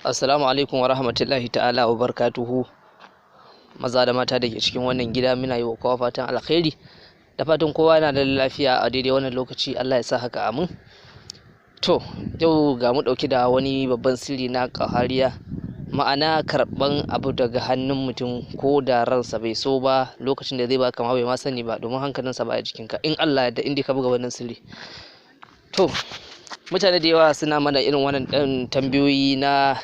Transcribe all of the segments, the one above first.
Assalamu alaikum wa rahmatullahi ta'ala wa barakatuhu. Maza da mata da ke cikin wannan gida, muna yi wa kowa fatan alkhairi, da fatan kowa yana da lafiya a daidai wannan lokaci. Allah ya sa haka, amin. To, yau ga mu ɗauke da wani babban sirri na ƙahariya, ma'ana karɓan abu daga hannun mutum ko da ransa bai so ba, lokacin da zai baka ma bai ma sani ba, domin hankalinsa ba a jikinka, in Allah ya yarda, in dai ka buga wannan sirri. To, mutane da yawa suna mana irin wannan ɗan tambayoyi na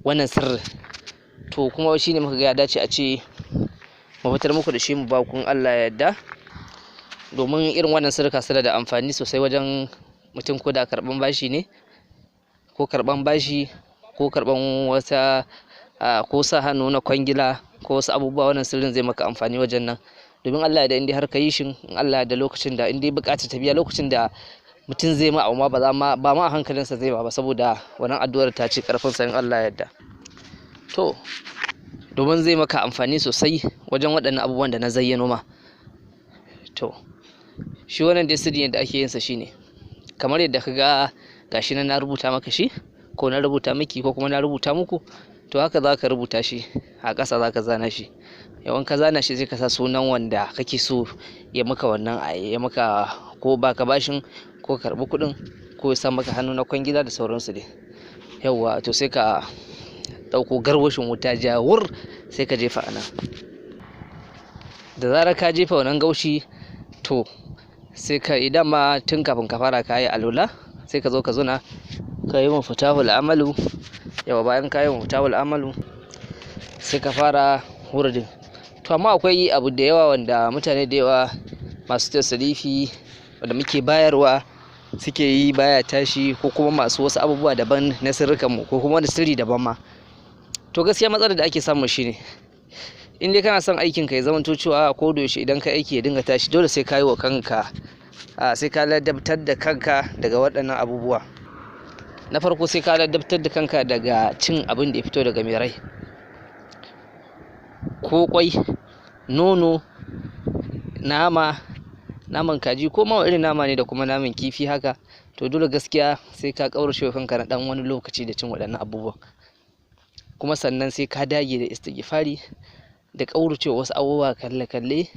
wannan sirri. To, kuma shine muka ga ya dace a ce mu fitar muku da shi, mu ba ku, in Allah ya yarda, domin irin wannan sirrika suna da amfani sosai wajen mutum, ko da karɓan bashi ne, ko karɓan bashi, ko karɓan wata, ko sa hannu na kwangila, ko wasu abubuwa. Wannan sirrin zai maka amfani wajen nan, domin Allah ya da, in dai har ka yi shi, in Allah ya da, lokacin da in dai buƙatar ta biya, lokacin da mutum zai ma abu ma, ba za ma ba ma a hankalinsa zai ba, saboda wannan addu'ar ta ci karfinsa, in Allah ya yarda. To, domin zai maka amfani sosai wajen waɗannan abubuwan da na zayyano ma. To, shi wannan dai sirri da ake yin sa shine kamar yadda ka ga gashi nan na rubuta maka shi, ko na rubuta miki, ko kuma na rubuta muku. To, haka za ka rubuta shi a ƙasa, za ka zana shi. Yawan ka zana shi, sai ka sa sunan wanda kake so ya maka wannan, ya maka ko baka bashin, ko karɓi kuɗin, ko ya sa maka hannu na kwangila da sauransu dai. Yawwa, to sai ka ɗauko garwashin wuta jawur, sai ka jefa a nan. Da zarar ka jefa wannan gaushi, to sai ka, idan ma tun kafin ka fara ka yi alwala, sai ka zo ka zauna ka yi mafutahul amalu. Yawa, bayan ka yi mafutahul amalu, sai ka fara wurdin. To, amma akwai abu da yawa wanda mutane da yawa masu tasarifi wanda muke bayarwa suke yi baya tashi, ko kuma masu wasu abubuwa daban na sirrikanmu, ko kuma wani sirri daban ma. To, gaskiya matsalar da ake samu shine, in dai kana son aikin ka ya zamanto cewa ko da yaushe idan ka aiki ya dinga tashi, dole sai ka yi wa kanka, sai ka ladabtar da kanka daga waɗannan abubuwa. Na farko, sai ka ladabtar da kanka daga cin abin da ya fito daga mai rai, ko kwai, nono, nama, naman kaji, ko ma irin nama ne, da kuma naman kifi haka. To, dole gaskiya sai ka ƙaurace wa kanka na ɗan wani lokaci da cin waɗannan abubuwan. Kuma sannan sai ka dage da istighfari da ƙaurace wasu abubuwa, kalle-kalle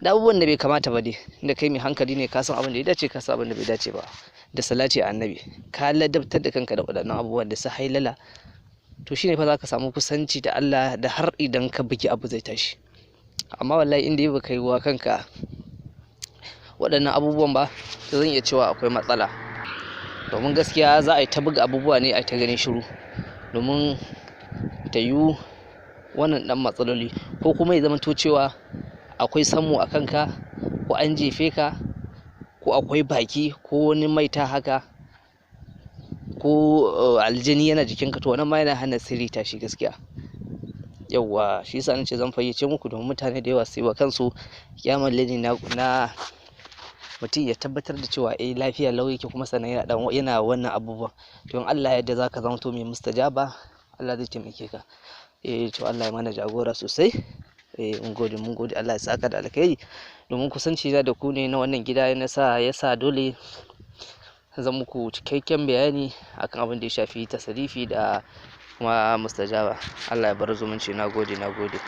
da abubuwan da bai kamata ba dai. Inda kai mai hankali ne, ka san abin da ya dace, ka san abin da bai dace ba, da salati a annabi, ka ladabtar da kanka da waɗannan abubuwan da su hailala. To, shine fa zaka samu kusanci da Allah, da har idan ka bugi abu zai tashi. Amma wallahi inda baka yi wa kanka waɗannan abubuwan ba, to zan iya cewa akwai matsala, domin gaskiya za a yi ta buga abubuwa ne a ta ganin shiru, domin ta yiwu wannan ɗan matsaloli, ko kuma ya zamanto cewa akwai sammu a kanka, ko an jefe ka, ko akwai baki, ko wani maita haka, ko aljani yana jikinka. To, wannan ma yana hana sirri tashi gaskiya. Yawwa, shi yasa nace zan fayyace muku, domin mutane da yawa su yi wa kansu kiyamar laili na mutum ya tabbatar da cewa eh, lafiya lau yake, kuma sannan yana dan yana wannan abubuwan. To, in Allah ya yarda, zaka zamanto mai mustajaba, Allah zai taimake ka. Eh, to Allah ya mana jagora sosai. Eh, mun gode, mun gode, Allah ya saka da alkhairi. Domin kusanci na da ku ne na wannan gida na sa yasa dole zan muku cikakken bayani akan abin da ya shafi tasarifi da kuma mustajaba. Allah ya bar zumunci. Na gode, na gode.